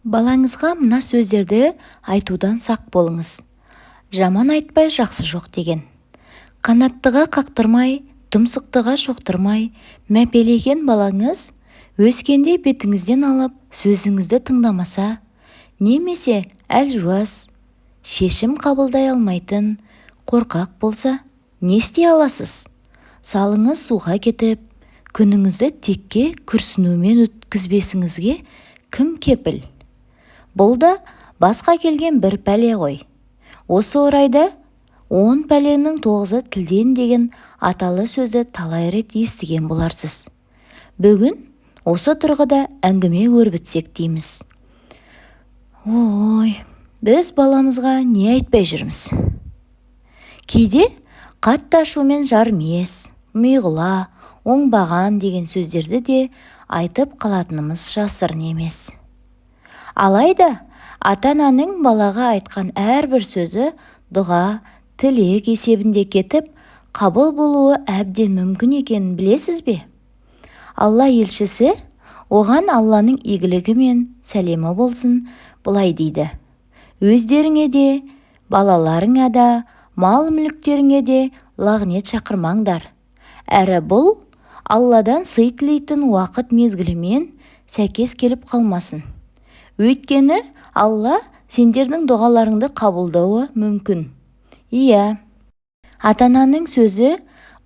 Балаңызға мына сөздерді айтудан сақ болыңыз. Жаман айтпай жақсы жоқ деген. Қанаттыға қақтырмай, тұмсықтыға шоқтырмай, мәпелеген балаңыз өскенде бетіңізден алып, сөзіңізді тыңдамаса, немесе әлжуаз, шешім қабылдай алмайтын, қорқақ болса, не істей аласыз? Салыңыз суға кетіп, күніңізді текке күрсінумен өткізбесіңізге кім кепіл? Бұл да басқа келген бір пәле ғой. Осы орайда 10 пәленің 9-ы тілден деген аталы сөзді талай рет естіген боларсыз. Бүгін осы тұрғыда әңгіме өрбітсек дейміз. Ой, біз баламызға не айтпай жүрміз? Кейде қатты ашумен жарымес, миғұла, оңбаған деген сөздерді де айтып қалатынымыз жасырын емес. Алайда ата-ананың балаға айтқан әрбір сөзі дұға, тілек есебінде кетіп, қабыл болуы әбден мүмкін екенін білесіз бе? Алла елшісі, оған Алланың игілігі мен сәлемі болсын, былай дейді: өздеріңе де, балаларыңа да, мал-мүліктеріңе де лағнет шақырмаңдар. Әрі бұл Алладан сый тілейтін уақыт мезгілімен сәйкес келіп қалмасын. Өйткені Алла сендердің дұғаларыңды қабылдауы мүмкін. Иә, ата-ананың сөзі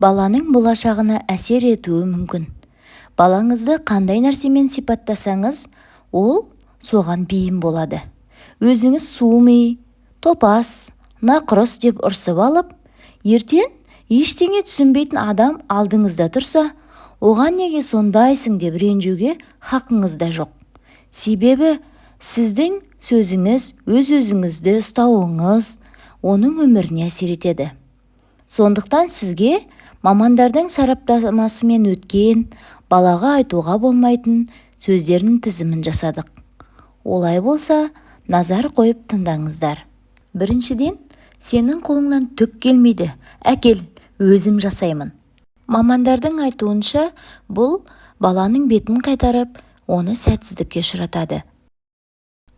баланың болашағына әсер етуі мүмкін. Балаңызды қандай нәрсемен сипаттасаңыз, ол соған бейім болады. Өзіңіз суми, топас, нақұрыс деп ұрсып алып, ертең ештеңе түсінбейтін адам алдыңызда тұрса, оған неге сондайсың деп ренжуге хақыңыз да жоқ. Себебі сіздің сөзіңіз, өз-өзіңізді ұстауыңыз оның өміріне әсер етеді. Сондықтан сізге мамандардың сараптамасымен өткен, балаға айтуға болмайтын сөздердің тізімін жасадық. Олай болса, назар қойып тыңдаңыздар. Біріншіден, сенің қолыңнан түк келмейді, әкел, өзім жасаймын. Мамандардың айтуынша, бұл баланың бетін қайтарып, оны сәтсіздікке ұшыратады.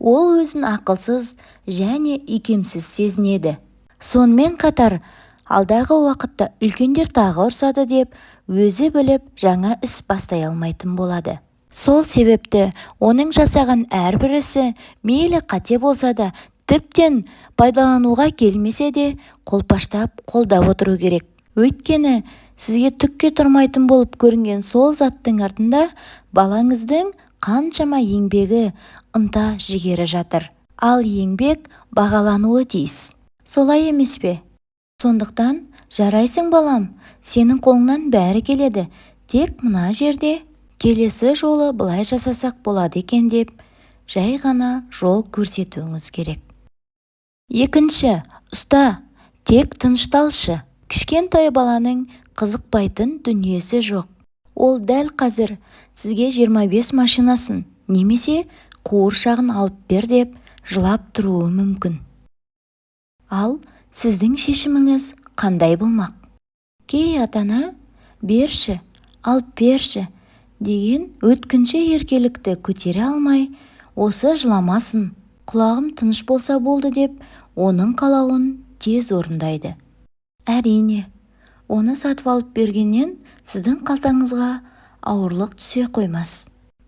Ол өзін ақылсыз және икемсіз сезінеді. Сонымен қатар, алдағы уақытта үлкендер тағы ұрсады деп, өзі біліп жаңа іс бастай алмайтын болады. Сол себепті оның жасаған әрбір ісі мейлі қате болса да, тіптен пайдалануға келмесе де, қолпаштап қолдап отыру керек. Өйткені сізге түкке тұрмайтын болып көрінген сол заттың артында балаңыздың қаншама еңбегі, ынта жігері жатыр. Ал еңбек бағалануы тиіс. Солай емес пе? Сондықтан жарайсың балам, сенің қолыңнан бәрі келеді. Тек мына жерде келесі жолы былай жасасақ болады екен деп, жай ғана жол көрсетуіңіз керек. Екінші, ұста, тек тынышталшы. Кішкентай баланың қызықпайтын дүниесі жоқ. Ол дәл қазір сізге 25 машинасын немесе қуыршағын алып бер деп жылап тұруы мүмкін. Ал сіздің шешіміңіз қандай болмақ? Кей ата-ана берші, алып берші деген өткінші еркелікті көтере алмай, осы жыламасын, құлағым тыныш болса болды деп, оның қалауын тез орындайды. Әрине, оны сатып алып бергеннен сіздің қалтаңызға ауырлық түсе қоймас.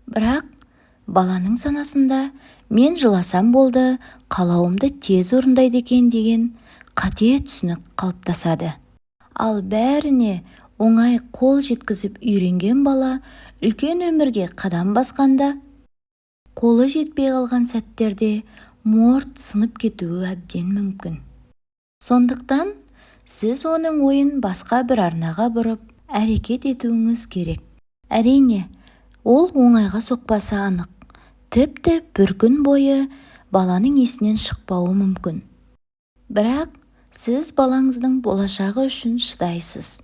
Бірақ баланың санасында мен жыласам болды, қалауымды тез орындайды екен деген қате түсінік қалыптасады. Ал бәріне оңай қол жеткізіп үйренген бала үлкен өмірге қадам басқанда, қолы жетпей қалған сәттерде морт сынып кетуі әбден мүмкін. Сондықтан сіз оның ойын басқа бір арнаға бұрып, әрекет етуіңіз керек. Әрине, ол оңайға соқпасы анық. Тіпті бір күн бойы баланың есінен шықпауы мүмкін. Бірақ сіз балаңыздың болашағы үшін шыдайсыз.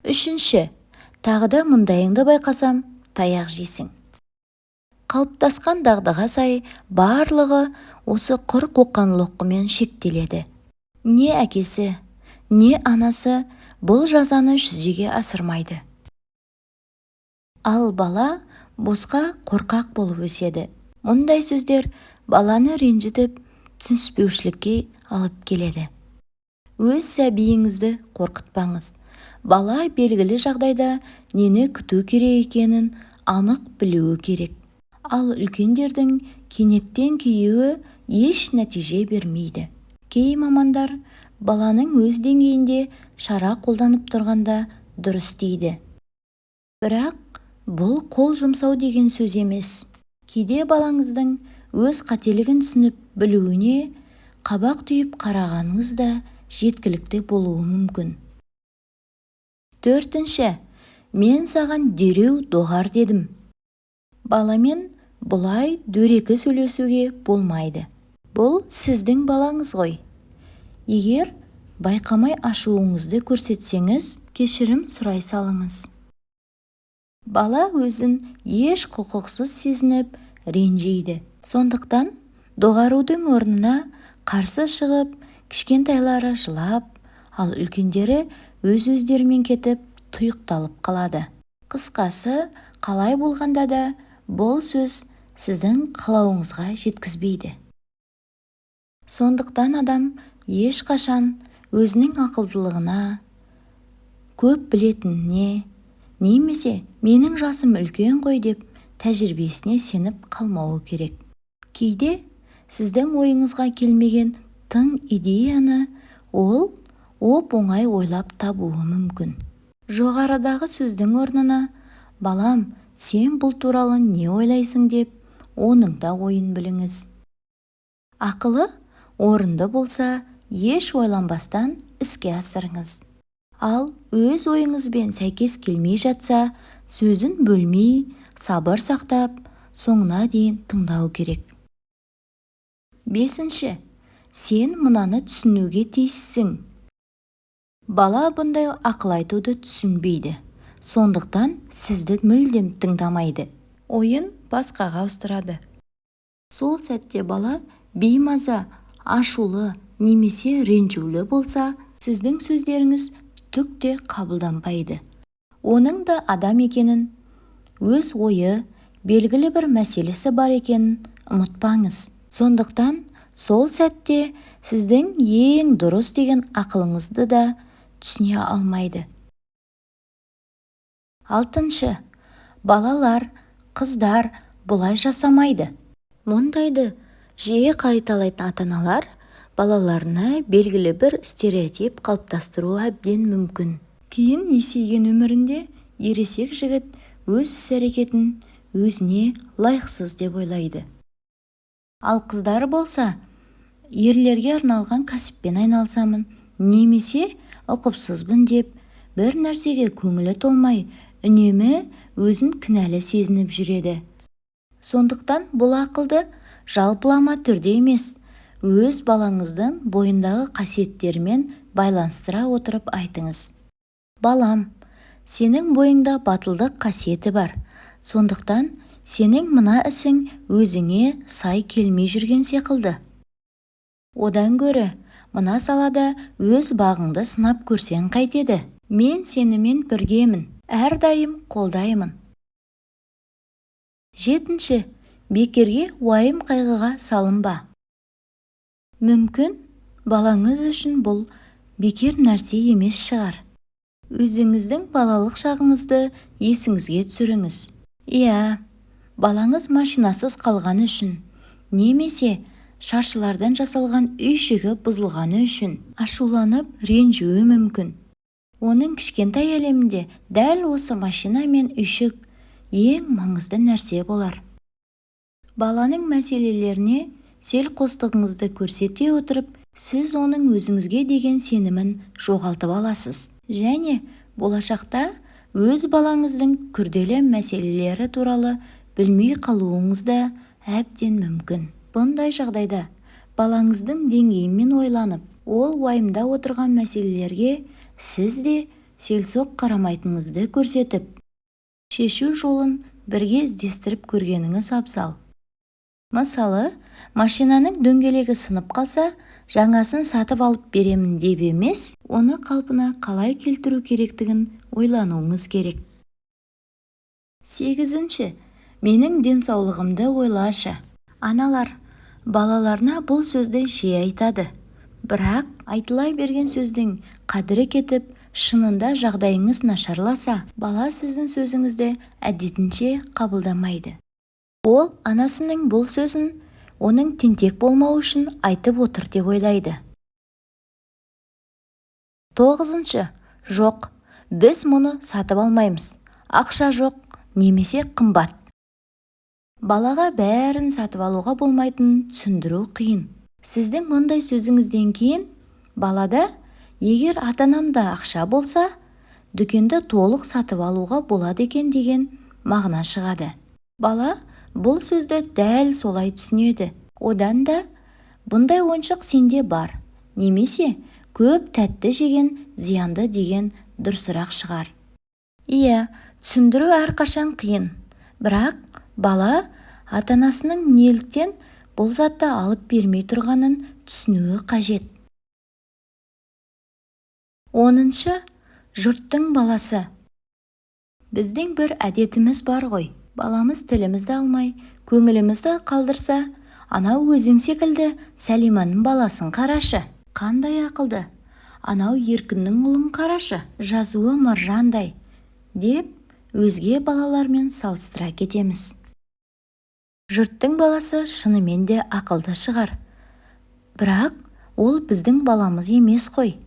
Үшінші, тағы да мұндайыңды байқасам, таяқ жейсің. Қалыптасқан дағдыға сай барлығы осы құр қоқан-лоққымен шектеледі. Не әкесі, не анасы бұл жазаны жүзеге асырмайды. Ал бала босқа қорқақ болып өседі. Мұндай сөздер баланы ренжітіп, түсініспеушілікке алып келеді. Өз сәбиіңізді қорқытпаңыз. Бала белгілі жағдайда нені күту керек екенін анық білуі керек. Ал үлкендердің кенеттен кейуі еш нәтиже бермейді. Кей мамандар баланың өз деңгейінде шара қолданып тұрғанда дұрыс дейді. Бірақ бұл қол жұмсау деген сөз емес. Кейде балаңыздың өз қателігін түсініп білуіне қабақ түйіп қарағаныңыз да жеткілікті болуы мүмкін. Төртінші, мен саған дереу доғар дедім. Баламен бұлай дөрекі сөйлесуге болмайды. Бұл сіздің балаңыз ғой. Егер байқамай ашуыңызды көрсетсеңіз, кешірім сұрай салыңыз. Бала өзін еш құқықсыз сезініп, ренжиді. Сондықтан доғарудың орнына қарсы шығып, кішкентайлары жылап, ал үлкендері өз-өздерімен кетіп, тұйықталып қалады. Қысқасы, қалай болғанда да бұл сөз сіздің қалауыңызға жеткізбейді. Сондықтан адам ешқашан өзінің ақылдылығына, көп білетініне, немесе менің жасым үлкен ғой деп тәжірибесіне сеніп қалмауы керек. Кейде сіздің ойыңызға келмеген тың идеяны ол оп-оңай ойлап табуы мүмкін. Жоғарыдағы сөздің орнына «Балам, сен бұл туралы не ойлайсың?» деп оның да ойын біліңіз. Ақылы орынды болса, еш ойланбастан іске асырыңыз. Ал өз ойыңызбен сәйкес келмей жатса, сөзін бөлмей, сабыр сақтап, соңына дейін тыңдау керек. Бесінші, сен мынаны түсінуге тиіссің. Бала бұндай ақыл айтуды түсінбейді, сондықтан сізді мүлдем тыңдамайды. Ойын басқаға ауыстырады. Сол сәтте бала беймаза, ашулы немесе ренжулі болса, сіздің сөздеріңіз түк те қабылданбайды. Оның да адам екенін, өз ойы, белгілі бір мәселесі бар екенін ұмытпаңыз. Сондықтан сол сәтте сіздің ең дұрыс деген ақылыңызды да түсіне алмайды. Алтыншы, балалар, қыздар бұлай жасамайды. Мұндайды жиі қайталайтын ата-аналар балаларына белгілі бір стереотип қалыптастыруы әбден мүмкін. Кейін есейген өмірінде ересек жігіт өз іс-әрекетін өзіне лайықсыз деп ойлайды. Ал қыздар болса, ерлерге арналған кәсіппен айналысамын немесе ұқыпсызбын деп бір нәрсеге көңілі толмай, үнемі өзін кінәлі сезініп жүреді. Сондықтан бұл ақылды жалпылама түрде емес, өз балаңыздың бойындағы қасиеттерімен байланыстыра отырып айтыңыз. Балам, сенің бойыңда батылдық қасиеті бар. Сондықтан сенің мына ісің өзіңе сай келмей жүрген секілді. Одан гөрі мына салада өз бағыңды сынап көрсең қайтеді. Мен сенімен біргемін, әрдайым қолдаймын. Жетінші, бекерге уайым-қайғыға салынба. Мүмкін, балаңыз үшін бұл бекер нәрсе емес шығар. Өзіңіздің балалық шағыңызды есіңізге түсіріңіз. Иә, балаңыз машинасыз қалғаны үшін, немесе шаршылардан жасалған үйшігі бұзылғаны үшін ашуланып ренжуі мүмкін. Оның кішкентай әлемінде дәл осы машина мен үйшік ең маңызды нәрсе болар. Баланың мәселелеріне селқостығыңызды көрсете отырып, сіз оның өзіңізге деген сенімін жоғалтып аласыз. Және болашақта өз балаңыздың күрделі мәселелері туралы білмей қалуыңыз да әбден мүмкін. Бұндай жағдайда балаңыздың деңгейімен ойланып, ол уайымдап отырған мәселелерге сіз де селсоқ қарамайтыныңызды көрсетіп, шешу жолын бірге іздестіріп көргеніңіз абзал. Мысалы, машинаның дөңгелегі сынып қалса, жаңасын сатып алып беремін деп емес, оны қалпына қалай келтіру керектігін ойлануыңыз керек. Сегізінші, менің денсаулығымды ойлашы. Аналар балаларына бұл сөзді жиі айтады. Бірақ айтыла берген сөздің қадірі кетіп, шынында жағдайыңыз нашарласа, бала сіздің сөзіңізді әдетінше қабылдамайды. Ол анасының бұл сөзін оның тентек болмауы үшін айтып отыр деп ойлайды. Тоғызыншы: жоқ, біз мұны сатып алмаймыз, ақша жоқ немесе қымбат. Балаға бәрін сатып алуға болмайтынын түсіндіру қиын. Сіздің мұндай сөзіңізден кейін балада егер ата-анамда ақша болса, дүкенді толық сатып алуға болады екен деген мағына шығады. Бала бұл сөзді дәл солай түсінеді. Одан да бұндай ойыншық сенде бар немесе көп тәтті жеген зиянды деген дұрысырақ шығар. Иә, түсіндіру әрқашан қиын, бірақ бала ата-анасының неліктен бұл затты алып бермей тұрғанын түсінуі қажет. 10-шы: жұрттың баласы. Біздің бір әдетіміз бар ғой. Баламыз тілімізді алмай, көңілімізді қалдырса, анау өзің секілді Сәлиманың баласын қарашы, қандай ақылды, анау Еркіннің ұлын қарашы, жазуы маржандай деп өзге балалармен салыстыра кетеміз. Жұрттың баласы шынымен де ақылды шығар, бірақ ол біздің баламыз емес қой.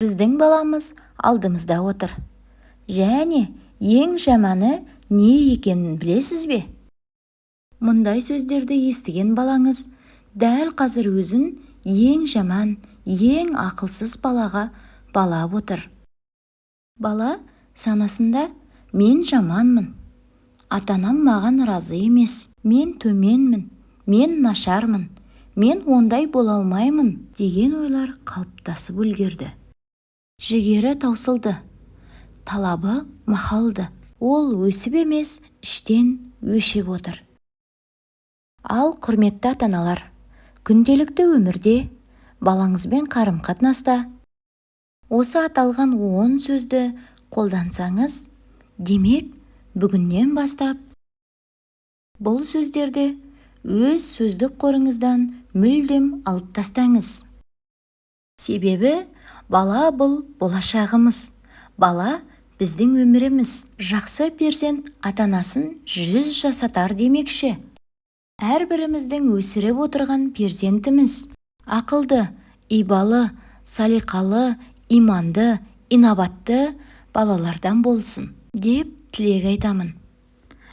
Біздің баламыз алдымызда отыр. Және ең жаманы не екенін білесіз бе? Мұндай сөздерді естіген балаңыз дәл қазір өзін ең жаман, ең ақылсыз балаға балап отыр. Бала санасында мен жаманмын, ата-анам маған разы емес, мен төменмін, мен нашармын, мен ондай бола алмаймын деген ойлар қалыптасып үлгерді. Жігері таусылды, талабы махалды. Ол өсіп емес, іштен өшіп отыр. Ал құрметті ата-аналар, күнделікті өмірде балаңызбен қарым-қатынаста осы аталған 10 сөзді қолдансаңыз, демек бүгіннен бастап бұл сөздерді өз сөздік қорыңыздан мүлдем алып тастаңыз. Себебі бала бұл болашағымыз, бала біздің өміріміз. Жақсы перзент ата-анасын 100 жасатар демекші. Әрбіріміздің өсіріп отырған перзентіміз ақылды, ибалы, салиқалы, иманды, инабатты балалардан болсын деп тілек айтамын.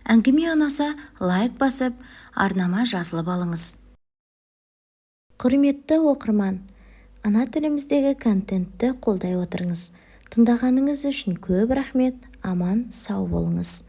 Әңгіме ұнаса, лайк басып, арнама жазылып алыңыз. Құрметті оқырман, ана тіліміздегі контентті қолдай отырыңыз. Тыңдағаныңыз үшін көп рахмет, аман сау болыңыз.